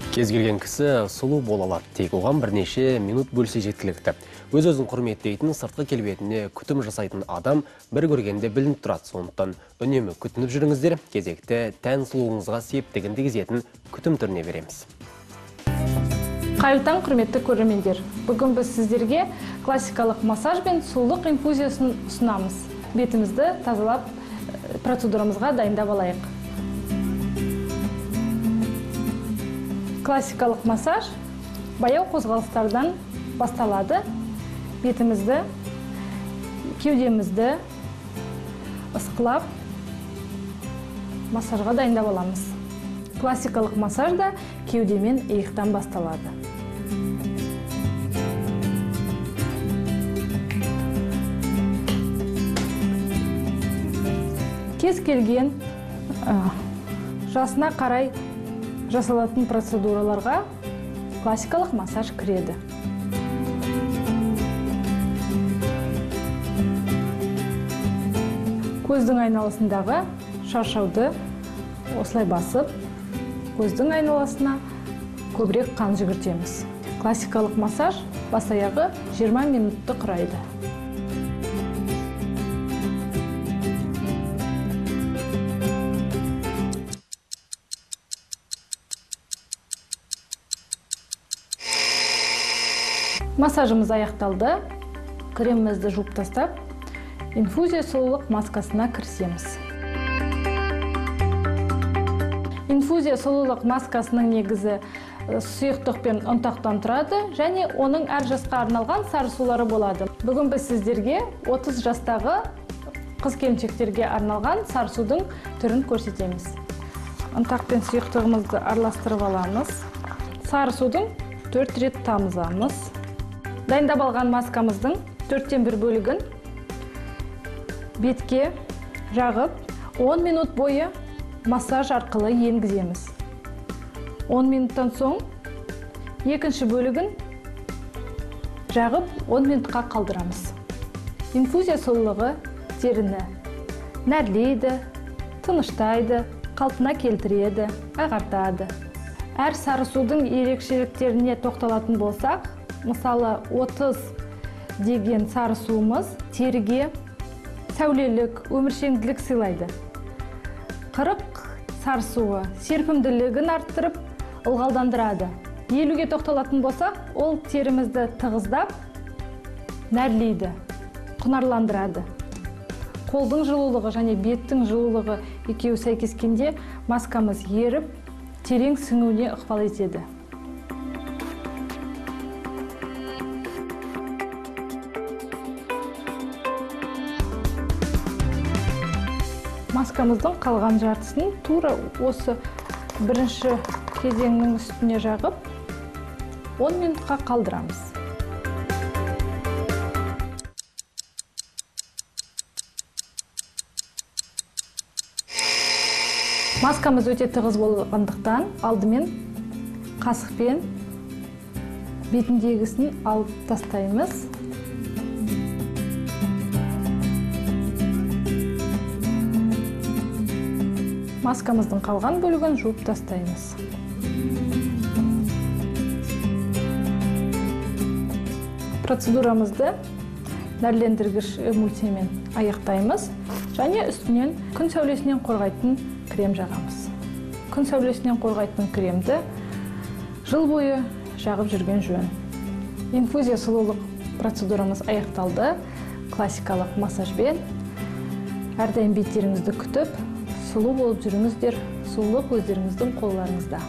Кез келген кісі сұлу бола алады, тек оған бірнеше минут бөлсе жеткілікті. Өз-өзін құрметтейтін, сыртқы келбетіне күтім жасайтын адам бір көргенде білініп тұрады. Сондықтан үнемі күтініп жүріңіздер, кезекті тән сұлулығыңызға септігін тигізетін күтім түріне береміз. Қайырлы таң, құрметті көрермендер. Бүгін біз сіздерге классикалық массаж бен сұлулық инфузиясын ұсынамыз. Бетімізді тазалап, процедурамызға дайындап алайық. Классикалық массаж баяу қозғалыстардан басталады. Бетімізді, кеудемізді ысқылап массажға дайындап аламыз. Классикалық массаж да кеуде мен иықтан басталады. Кез келген жасына қарай жасалатын процедураларға классикалық массаж кіреді. Көздің айналасындағы шаршауды осылай басып, көздің айналасына көбірек қан жүгіртеміз. Классикалық массаж бас аяғы 20 минутты құрайды. Массажымыз аяқталды. Кремімізді жуып тастап, инфузия сұлулық маскасына кірісеміз. Инфузия сұлулық маскасының негізі сұйықтық пен ұнтақтан тұрады және оның әр жасқа арналған сары сулары болады. Бүгін біз сіздерге 30 жастағы қыз келіншектерге арналған сары судың түрін көрсетеміз. Ұнтақ пен сұйықтығымызды араластырып аламыз. Сары судың 4 рет тамызамыз. Дайындап алған маскамыздың 1/4 бөлігін бетке жағып, 10 минут бойы массаж арқылы енгіземіз. 10 минуттан соң екінші бөлігін жағып, 10 минутқа қалдырамыз. Инфузия сұлулығы теріні нәрлейді, тыныштайды, қалпына келтіреді, ағартады. Әр сары судың ерекшеліктеріне тоқталатын болсақ, мысалы 30 деген сары суымыз теріге сәулелік, өміршеңділік сыйлайды. 40 сары суы серпімділігін арттырып, ылғалдандырады. 50-ге тоқталатын болсақ, ол терімізді тығыздап, нәрлейді, құнарландырады. Қолдың жылулығы және беттің жылулығы екеуі сәйкескенде маскамыз еріп, терең сіңуіне ықпал етеді. Маскамыздың қалған жартысын тура осы бірінші кезеңнің үстіне жағып, 10 минутқа қалдырамыз. Маскамыз өте тығыз болғандықтан, алдымен қасықпен бетіндегісін алып тастаймыз. Маскамыздың қалған бөлігін жуып тастаймыз. Процедурамызды нәрлендіргіш эмульсиямен аяқтаймыз және үстінен күн сәулесінен қорғайтын крем жағамыз. Күн сәулесінен қорғайтын кремді жыл бойы жағып жүрген жөн. Инфузия сұлулық процедурамыз аяқталды. Классикалық массажбен әрдайым беттеріңізді күтіп, сұлу болып жүріңіздер. Сұлулық өздеріңіздің қолдарыңызда.